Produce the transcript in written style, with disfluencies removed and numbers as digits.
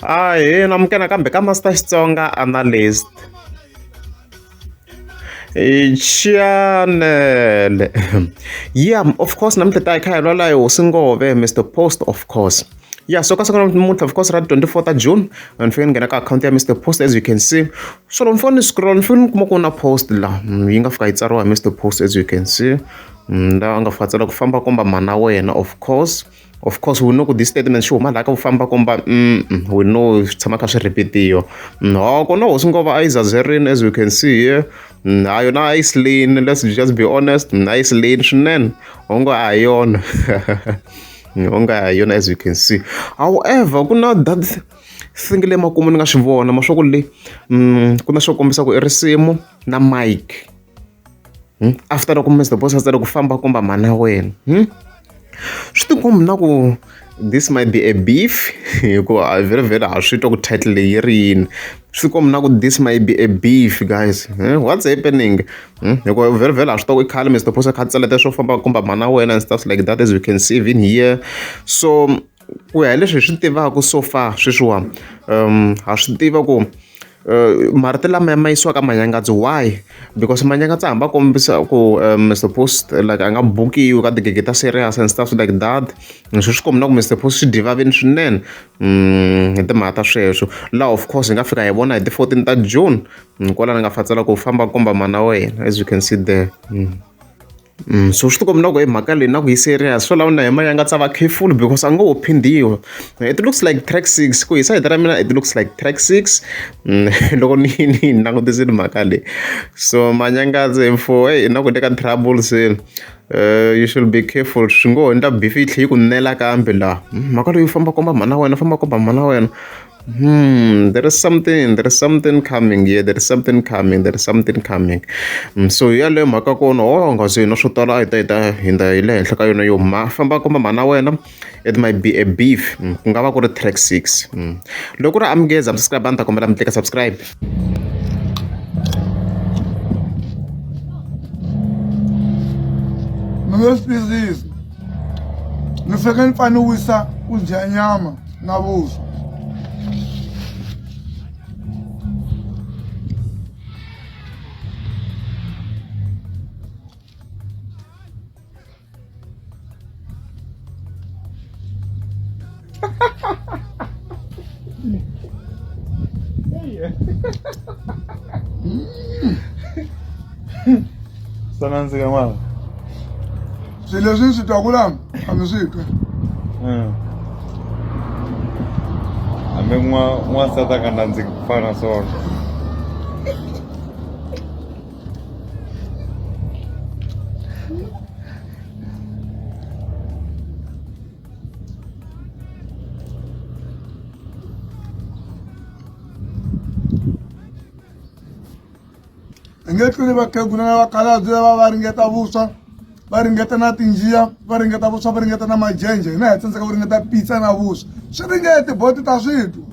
Ahee namukela nakambe ka Master Xitsonga Analyst channel yeah of course namuntlha ta hi kha hi lwala hi hosi ngove Mr Post of course ya so ka siku ra namuntlha of course ra 24 ta June ni fike ni nghena ka akhawunti ya Mr Post as you can see so loko ni fika ni scroll ni fike ni kuma ku na post la yi nga fika yi tsariwa hi Mr Post as you can see la a nga fika tsala ku famba komba mhana wena of course. Of course we know ku this statement xi huma laha ka ku famba komba we know swi tshama kha swi repeat-iwa ha kona hosi ngova a yi zazerini as we can see here ha yona a yi sleen let's just be honest a yi sleen swinene onge a hi yona onge a hi yona as you can see however ku na that thing le makumu ni nga swi vona ma swa ku le ku na swo kombisa ku i risimu na mic. After loko Mister Boss a tsale ku famba komba mhana wena swi tikombi na ku this might be a beef hikuva vhele vhele ha swi twa ku title leyi yi ri yini swi tikombi na ku this might be a beef guys what's happening hikuva vhele vhele ha swi twa ku i khale Mister Boss a kha a tsaleta swo famba komba mhana wena and stuff like that as you can see even here so ku ya hi leswi hi swi tivaka so far sweswiwani ha swi tiva ku marito lama ma yisiwa ka Manyangadzi why because Manyangadzi hambi a kombisa ku Mister Post like a nga bukiwi ka tigigi ta serious and stuff like that leswi swi komba na ku Mister Post swi dyi vaveni swinene hi timhaka ta sweswo laha of course hi nga fika hi vona hi ti-fourteen ta June kwalano a nga fa tsala ku famba komba mhana wena as you can see there. So swi tikomba na ku hi mhaka leyi na ku yi serious swo lava na hi Manyangadzi a va careful because a ngo ho phindiwa it looks like track six ku hi sayiti ra mina it looks like track six loko ni ni langutisile mhaka leyi so Manyangadzi for hey na ku le ka trouble se you should be careful swi ngo ho endla beef yi tlhela yi ku nela kambe laha mhaka leyi famba komba mhana wena famba komba mhana wena there is something, there is something coming here, there is something coming, there is something coming. So yaleyo mhaka kona ho nga ze na swo tala a hi ta hi ta hundza hi le henhla ka yona yo ma famba komba mhana wena it might be a beef ku nga va ku ri track six. Loko ku ri amukeza mi subscribe a ni ta kombela mi tlika subscribe. Ni nge swi twisisi ni fike ni pfa ni wisa ku dya nyama na vuswa. Swa nandzika mara. Swilo leswi ni swi twaku la a mi swi twa. Hambi n'wansati a nga nandziki ku fana na swona. Hi nge tluli vakhegula na vakhalabye lava va ringeta vuswa va ringeta na tinjiya va ringeta vuswa va ringeta na majenje hina hi tsandzeka ku ringeta pizza na vuswa swi ringete boti ta swi twa.